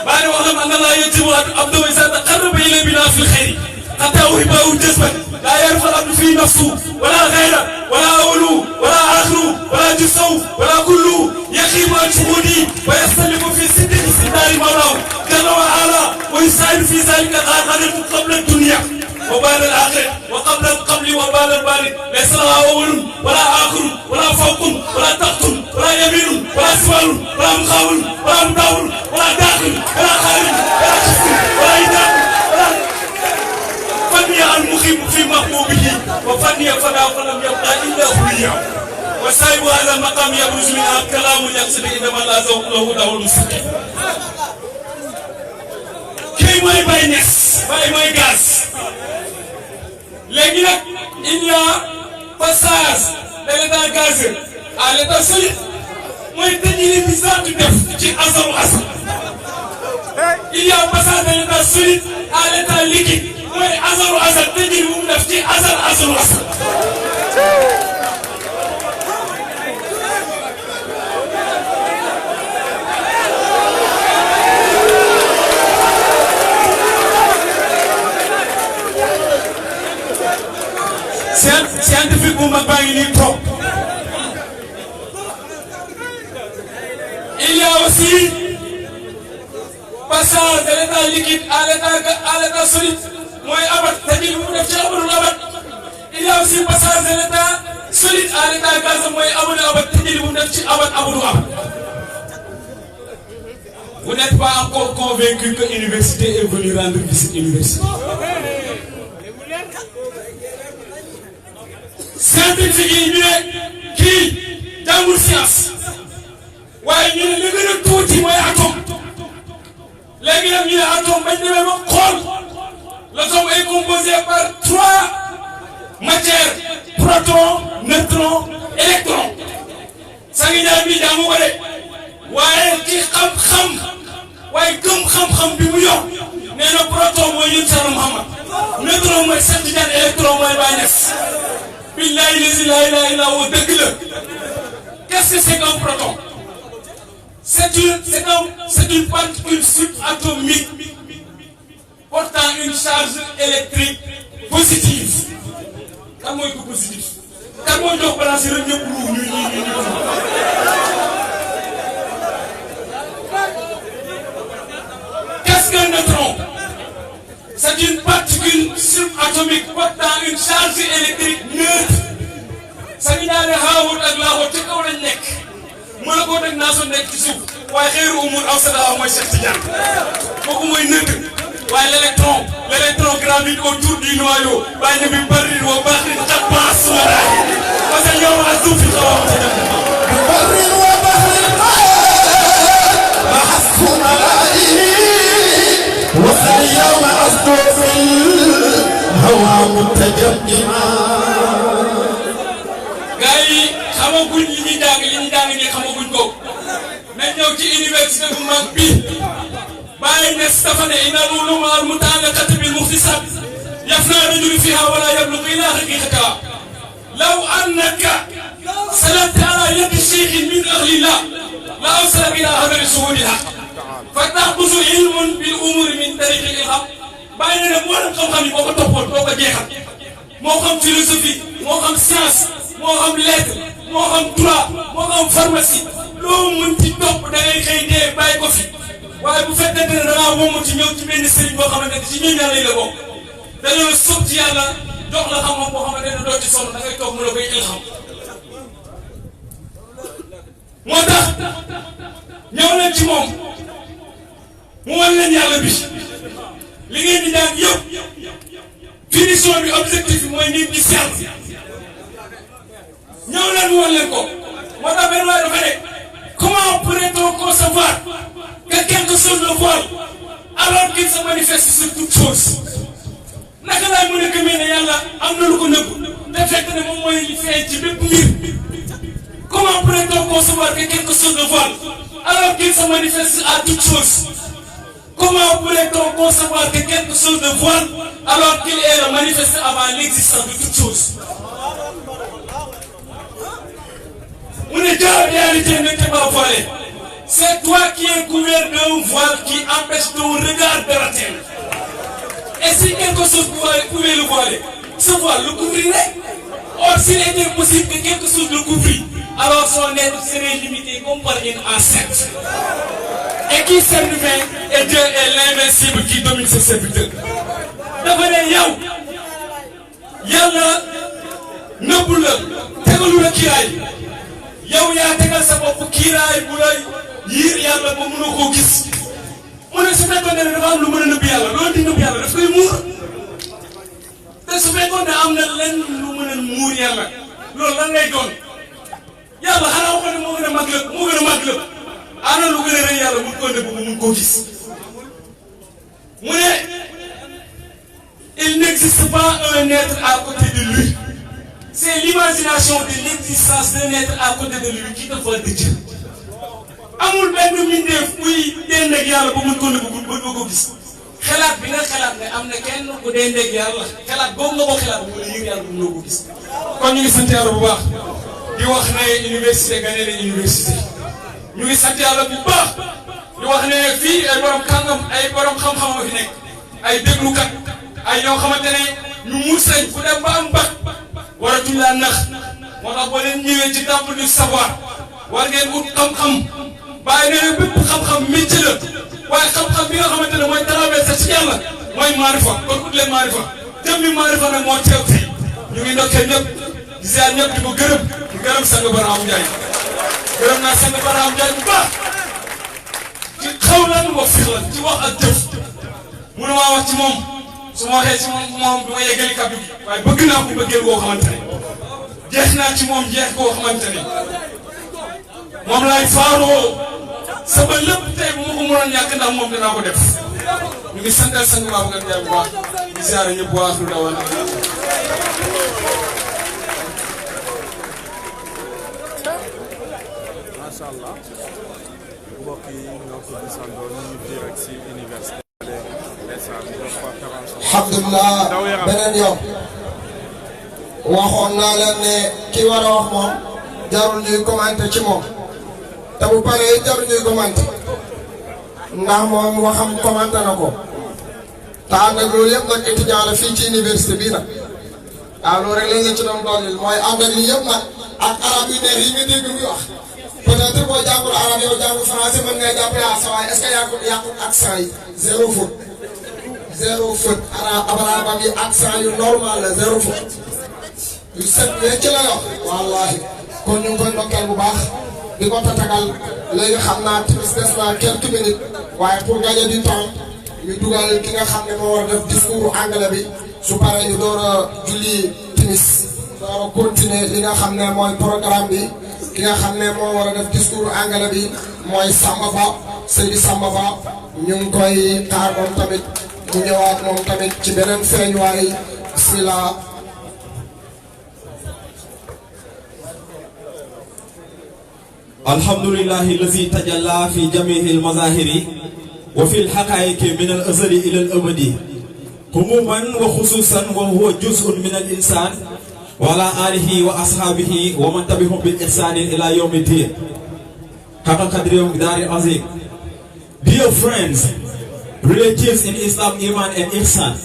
baa ne waxam anna laa yajibu abdu izaa taqarraba ilayhi bi naafil xayri xattaa uhibbahu jazban laa yarfa al-abdu fii nafsihi wala ghayra wala awwaluhu wala aaxiruhu wala juz'uhu wala kulluhu yaxiibu an shuhuudihi wa yastalimu fi sidqi sittaari mawlaahu jalla wa alaa wa yusaa'idu fi zaalika al-aaxiratu qabla ad-dunyaa وبال الآخر وقبل القبل وبال البال ليس لها أول ولا آخر ولا فوق ولا تحت ولا يمين ولا شمال ولا مقابل ولا مداول ولا داخل ولا خارج ولا شفت ولا إداء ولا فني المخيم في محبوبه وفني فدا فلم يبقى إلا هو وسائب هذا المقام يبرز منها كلام يقصد إنما لا ذوق له دور المستقيم kii mooy Baay Ñas Baay mooy gaz léegi nag il y a passage de l'état gazeux à l'état solide mooy tëjee bi sax di def ci asaru asal il y a passage de l'état solide à l'état liquide mooy asaru asal tëjee bi mu def ci asaru asal. scientifique bu mag baa ngi nii toog il y a aussi passage de l'état liquide à l'état solide mooy abat tëjee mu def ci abadul abat il y a aussi passage de l'état solide à l'état gazeux mooy abadul abat tëjee mu def ci abadul abat. Vous n'êtes pas encore convaincu que l'université est venue rendre visite université. Scientifique yi ñu ne kii jàngul science waaye ñu ne li gën a tuuti mooy atome léegi nag ñu ne atome bañ demee ba xool l'atome est composé par 3 matière proton neutron électron sangi ñaar bi jaamu ko de waaye ci xam-xam waaye gëm xam-xam bi mu yor nee na proton mooy yun Sall Muhammad neutron mooy Cheikh Tidiane électron mooy Baye Niass billahi la ilaha illa huwa dëgg la. Qu'est-ce que c'est qu'un proton? C'est une particule subatomique portant une charge électrique positive. Kan mooy ko positif kan mooy jox balance rek ñëpp lu ñu Qu'est-ce qu'un neutron? C'est une particule subatomique portant une charge électrique neutre. Sani ñaare Haawut ak Laaxoot ci kaw lañ nekk mën na koo teg naa soo nekk ci suuf waaye xeeru umur aw sada mooy Cheikh Tidiane kooku mooy neutre waaye l'électron gravite autour du noyau bàyyi na bi barri wa baxri tapas wala parce que yow a suufi xaw barri wa baxri mahassun alaini wa sal yawma asdu fil hawa mutajamima xamaguñ li ñuy jàng nii xamaguñ ko nañ ñëw ci université bu mag bi Baye Niass dafa ne inna al-uluma al-muta'alliqatu bil mukhtasab yafna rajulu fiha wala yablughu ila haqiqatiha law annaka salata ala yadi shaykhin min ahlillah la awsala ila hadari shuhudillah fatahbusu ilmun bil umuri min tariq al-ilham Baye ne moo xam-xam yi boo ko toppoon doo ko jeexal moo xam philosophie moo xam science moo xam lettre moo xam droit moo xam pharmacie loo mën ci topp da ngay xëy dee bàyyi ko fi waaye bu fekkente ne da ngaa wóomu ci ñëw ci benn sëriñ boo xamante ne ci ñoom yàlla yi la bokk dañoo sóob ci yàlla jox la xam-xam boo xamante ne doo ci sonn da ngay toog mu la koy ilham moo tax ñëw leen ci moom mu wan leen yàlla bi li ngeen di daan yëpp finition bi objectif bi mooy nit ñi sell ñëw leen mu wan leen ko moo tax benn waay dafa ne comment pourrait-on concevoir que quelque chose le voile alors qu'il se manifeste sur toute chose naka laay mën a gëmee ne yàlla am na lu ko nëbb te fekk ne moom mooy li feeñ ci bépp mbir comment pourrait-on concevoir que quelque chose le voile alors qu'il se manifeste à toute chose comment pourrait-on concevoir que quelque chose le voile alors qu'il est le manifeste avant l'existence de toute chose. On est déjà en réalité n'était pas voilé. C'est toi qui es couvert d'un voile qui empêche ton regard de la terre. Et si quelque chose pouvait le voiler, ce voile le couvrirait. Or, s'il était possible que quelque chose le couvrit, alors son être serait limité comme par une enceinte. Et qui s'invite et Dieu est l'invincible qui domine ses serviteurs. dafa ne yow yàlla nëbbu la tegalu la kiiraay yow yaa tegal sa bopp kiiraay bu lay yiir yàlla ba mënoo koo gis mu ne su fekkoon ne dafa am lu mën a nëbbu yàlla loolu di nëbbu yàlla daf koy muur te su fekkoon ne am na lenn lu mën a muur yàlla loolu lan lay doon yàlla xanaa waxoon ne moo gën a mag lépp moo gën a mag lépp ana lu gën a rëy yàlla mun koo nëbbu ba mun koo gis mu ne il n'existe pas un être à côté de lui. C'est l'imagination de l'existence d'un être à côté de lui qui te vole de Dieu. amul benn mbindeef buy dendeeg yàlla ba mun ko nëbbu ba ko gis xalaat bi nga xalaat ne am na kenn ku dendeeg yàlla xalaat boobu nga ko xalaat mu ne yëg yàlla bu mun ko gis. kon ñu ngi sant yàlla bu baax di wax ne université gane na université ñu ngi sant yàlla bu baax di wax ne fii ay borom kàngam ay borom xam-xam a fi nekk ay déglukat. ay ñoo xamante ne ñu muus lañ fu dem ba am bac waratuñ laa nax moo tax boo leen ñëwee ci temple du savoir war ngeen ut xam-xam bàyyi ne bépp xam-xam métier la waaye xam-xam bi nga xamante ne mooy traversé ci yàlla mooy maarifa kon ut leen maarifa jëm bi maarifa nag moo teew tey ñu ngi ndokkee ñëpp di ziar ñëpp di ko gërëm di gërëm sang Barham Ndiaye gërëm naa sang Barham Ndiaye bu baax ci xaw lan wa fix la ci wax ak jëf mënu maa wax ci moom su ma waxee ci moom du ma yeggali kàddu gi waaye bëgg naa ko bëggeel koo xamante ne jeex naa ci moom jeex koo xamante ne moom laay faaroo sama lépp tey bu ma ko mënoon ñàkk ndax moom danaa ko def ñu ngi santal sang Babacar Ndiaye bu baax di ziare ñëpp waa Akhlu Dawan. macha allah mbokk yi ñoo ko gisandoo ñu ngi fii rek si université alhamdulilah beneen yoon waxoon naa leen ne ki war a wax moom jarul ñuy commenté ci moom te bu paree jarul ñuy commenté ndax moom waxam commenté na ko te ànd ak loolu yëpp nag étudiant la fii ci université bii nag waaw loolu rek lañ la ci doon dooleel mooy ànd ak lii yëpp nag ak arab yu neex yi nga dégg muy wax peut-être boo jàngul arab yow jàngul français mën ngay jàpp yaa sa waay est-ce que yàqul accent yi zéro faute. zéro faute arabam yi accent yu normal la zéro faute yu set wecc la wax wallahi kon ñu ngi koy ndokkeel bu baax di ko tatagal léegi xam naa timis des na quelques minutes waaye pour gagner du temps ñu dugal ki nga xam ne moo war a def discours anglais bi su paree ñu door a julli timis door a continuer li nga xam ne mooy programme bi ki nga xam ne moo war a def discours anglais bi mooy Samba Ba Seydi Samba Ba ñu ngi koy xaar moom tamit mu ñëwaat moom tamit ci beneen feeñuwaay bismillah. alhamdulillahi allazi tajalla fi jamihi almazahiri wa fi alhaqaiqi min al-azali ila al-abadi umuman wa khususan wa huwa juz'un min al-insan wa ala alihi wa ashabihi wa man tabi'ahum bil ihsanin ila yawmi din haqa qadri wa miqdari azim. Dear friends, relatives in Islam, Iman and Ihsan,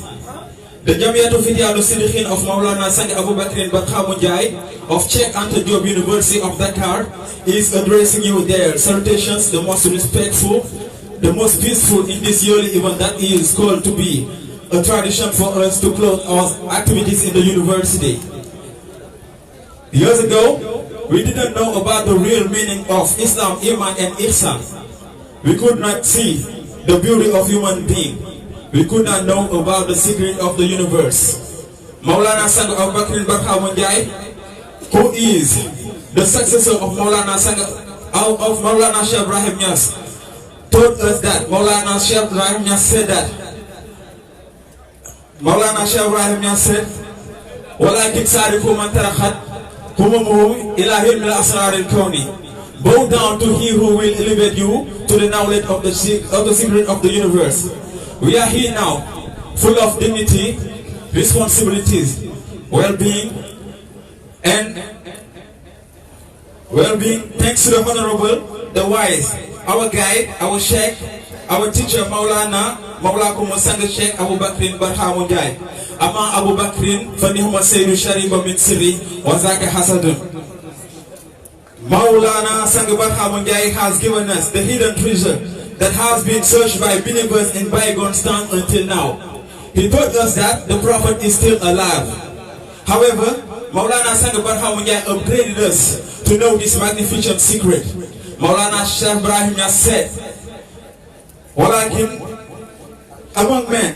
the Jamiatul Fidyatu Siddiqin of Maulana Sani Abu Bakr Barham Njai of Sheikh Anta Diop University of Dakar is addressing you their salutations, the most respectful, the most peaceful in this yearly event that is called to be a tradition for us to close our activities in the university. Years ago, we didn't know about the real meaning of Islam, Iman and Ihsan. We could not see the beauty of human being. We could not know about the secret of the universe. Maulana Sang Abu Bakr Barham Njai, who is the successor of Maulana Sang of Maulana Sheikh Ibrahim Niass, told us that Maulana Sheikh Ibrahim Niass said that Maulana Sheikh Ibrahim Niass said, "Walakin sarifu man tarakat humumu ila hilmi al-asrar al-kawni." Bow down to He who will elevate you to the knowledge of the secret of the universe. We are here now, full of dignity, responsibilities, well-being, thanks to the Honorable, the Wise, our guide, our Sheikh, our teacher Maulana, Maulakum Sanga Sheikh Abu Bakr Barham Njai, Ama Abu Bakr, Fanihuma Sayyidu Shariba min Siri, Wazaka Hasadun. Maulana Sang Barham Njai has given us the hidden treasure that has been searched by believers in bygone times until now. He told us that the Prophet is still alive. However, Maulana Sang Barham Njai upgraded us to know this magnificent secret. Maulana Sheikh Ibrahim Niass said, "Walakin among men,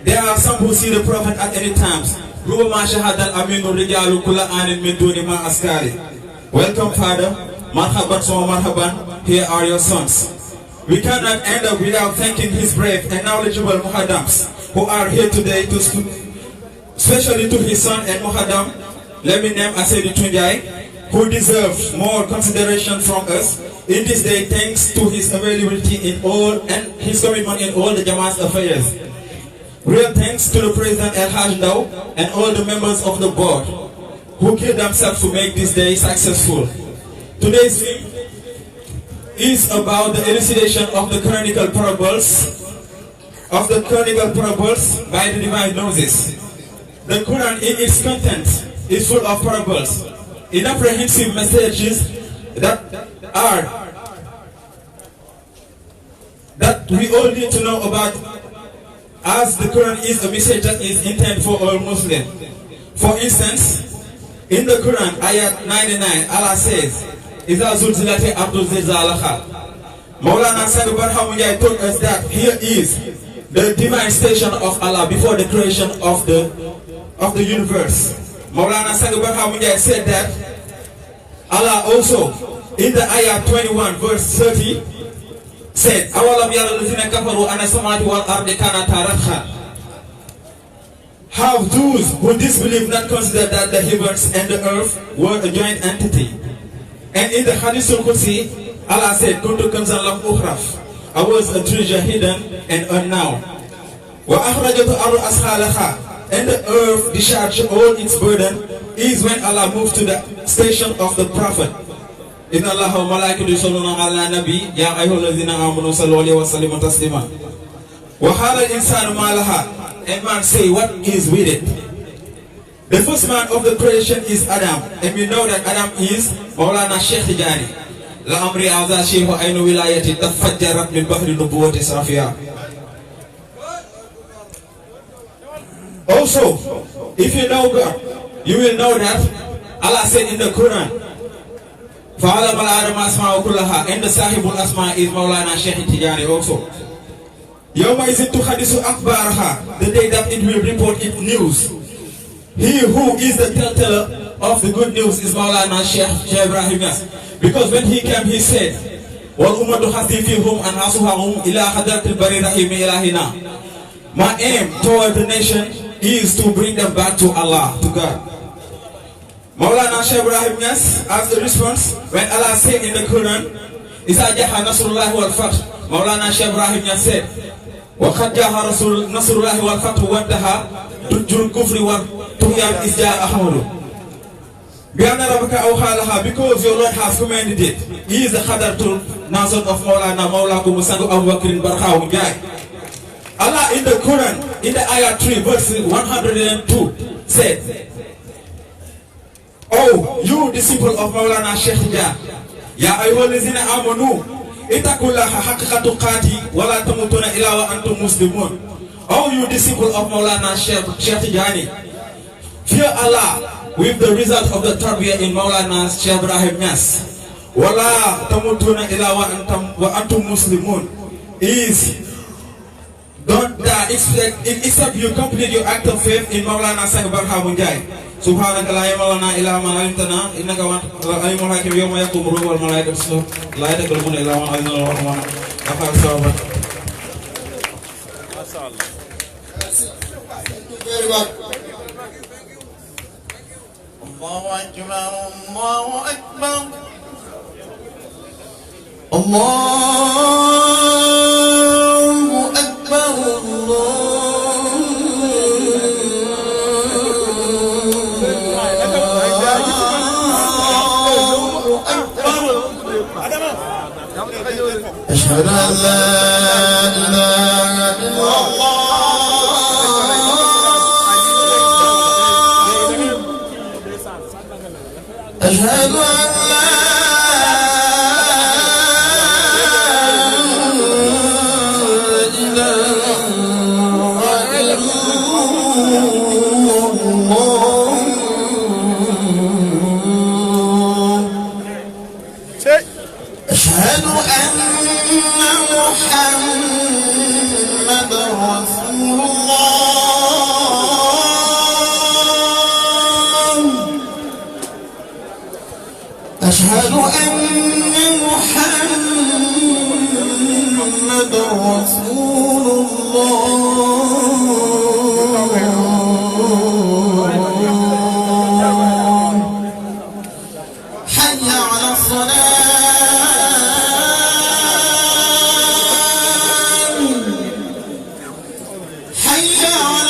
there are some who see the Prophet at any times. Rubama shahadal aminu rijalu kula anin min duni ma askari." Welcome, Father. Marhaban, so marhaban. Here are your sons. We cannot end up without thanking his brave and knowledgeable Muhaddams who are here today to speak, especially to his son and Muhaddam. Let me name Asedi Tunjai, who deserves more consideration from us in this day, thanks to his availability in all and his commitment in all the Jamaat's affairs. Real thanks to the President El Haj Ndao and all the members of the board who killed themselves to make this day successful. Today's theme is about the elucidation of the canonical parables by the divine Moses. The Quran in its content is full of parables, incomprehensible messages that we all need to know about, as the Quran is a message that is intended for all Muslims. For instance, in the Quran, ayat 99, Allah says, "Iza zulzilati abdu zilzalaha." Maulana Sang Barham Njai told us that here is the divine station of Allah before the creation of the universe. Maulana Sang Barham Njai said that Allah also, in the ayat 21, verse 30, said, أَوَلَمْ يَرَ الَّذِينَ كَفَرُوا أَنَّ السَّمَاوَاتِ وَالْأَرْضَ كَانَتَا رَتْقًا. Have those who disbelieve not considered that the heavens and the earth were a joint entity? And in the Hadith al-Qudsi, Allah said, "Kuntu kanzan lam ukhraf." I was a treasure hidden and unknown. Wa akhrajatu ardu askhalaha. And the earth discharged all its burden is when Allah moved to the station of the Prophet. Inna Allaha wa malaikatahu yusalluna ala nabi ya ayyuhallazina amanu sallu alayhi wa sallimu taslima. Wa qala al-insanu ma laha. And man say, what is with it? The first man of the creation is Adam, and we know that Adam is Maulana Sheikh Tijani. La amri aza sheikhu aynu wilayati tafajjarat min bahri nubuwati safiya. Also, if you know God, you will know that Allah said in the Quran, فَعَلَمَ الْآدَمَ أَسْمَاءَ كُلَّهَا, and the Sahibul Asma is Maulana Sheikh Tijani also. Yawma izin tuhadisu akbaraha, the day that it will report its news. He who is the telltale of the good news is Maulana Sheikh Ibrahim Niass. Because when he came, he said, وَالْأُمَّةُ حَسْدِي فِيهُمْ أَنْ أَصُحَهُمْ إِلَىٰ حَدَرْتِ الْبَرِي رَحِيمِ إِلَهِنَا. My aim toward the nation is to bring them back to Allah, to God. Maulana Sheikh Ibrahim Niass, as a response, when Allah said in the Quran, إِذَا جَاءَ نَصْرُ اللَّهِ وَالْفَتْحُ, Maulana Sheikh Ibrahim Niass said, وَقَدْ جَاءَ نَصْرُ اللَّهِ وَالْفَتْحُ وَانْتَهَى دُجُّ الْكُفْرِ وَالطُّغْيَانِ إِذْ جَاءَ أَحْمَدُ. Because your Lord has commanded it. He is the Khadartul Nasr of Maulana Maulakum Musangu Abu Bakr Barkhaw Jai. Allah in the Quran, in the ayah 3, verse 102, said, "Oh, you disciple of Maulana Sheikh Jah, Ya ayyuhallazina amanu, ittaqullaha haqqa tuqati wa la tamutuna illa wa antum muslimun." Oh, you disciple of Maulana Sheikh Tijani, fear Allah with the result of the tarbiyah in Maulana Sheikh Ibrahim Niass. Wala tamutuna illa wa antum muslimun is don't die except you complete your act of faith in Maulana Sheikh Barham Jai. Subhanaka la ilma lana illa ma 'allamtana innaka antal alimul hakim. Yawma yaqumu ruhu wal malaikatu la yatakalamuna illa ma 'allama ar-rahman. Akhar sawaba. Very much. الله أكبر الله أكبر الله أكبر أشهد أن لا إله إلا الله أشهد أن لا إله أشهد أن محمد رسول الله أشهد أن محمد رسول الله حي على الصلاة حي على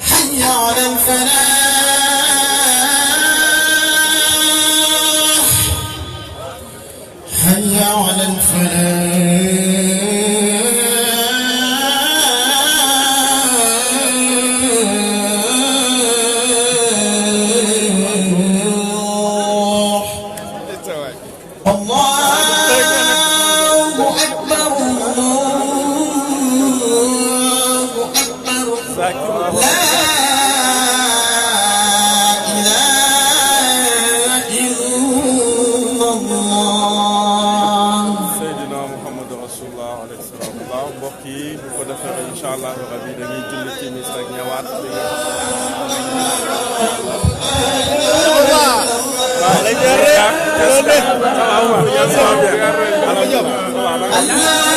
حي على الفلاح حي على الفلاح الله أكبر الله أكبر لا Allah